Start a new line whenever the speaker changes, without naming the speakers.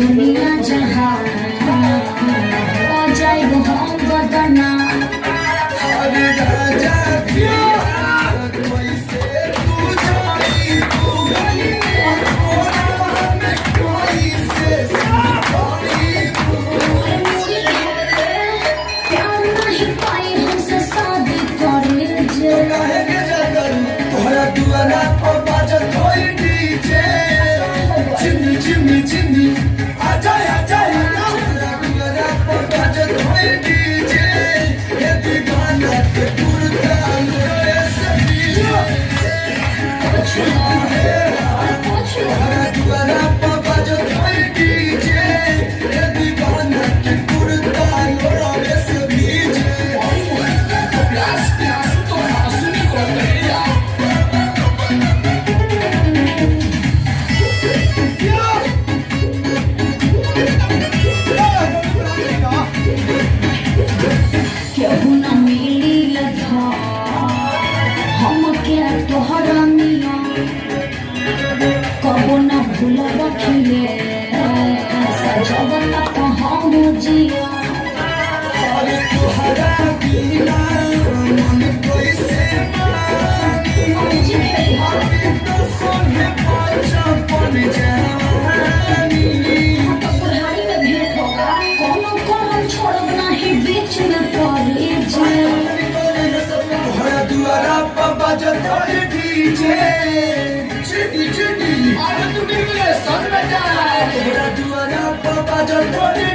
दुनिया जहां हो जाए हम बदनाम।
अरे राजा कैसे तू जाई तू में कैसे सुनाई तू।
प्यार नहीं पाई हमसे शादी करे जे।
काहे के जाकर तोहरा दुआरा पर बाजत होई डीजे। चिन्नी चिन्नी चिन्नी आजा आजा आजा। तोहरा दुआरा पर बाजत होई डीजे। ये दीवाना के कुर्ता लोए से पीछे।
कुछ ना कुछ ना।
तोहरा दुआरा पर बाजत होई डीजे। ये दीवाना के कुर्ता लोए से पीछे।
प्यास प्यास तो आंसू निकल रहे यार।
केहू न मिली लधा हम के तोहरा मिया कबो न भूलब खिले सजवत तो हम जिया।
अरे तोहरा बिना मन कैसे मानी। अभी तो सोने बचपन जवानी।
तो बुढ़ारी में भेंट होगा कोनो करम छोड़ब नहीं बीच में पड़े जे।
तोहरा दुआरा पर बाजत होई डीजे। चिटी चिटी
अरे तू निकले सन बेटा।
तोहरा दुआरा पर बाजत होई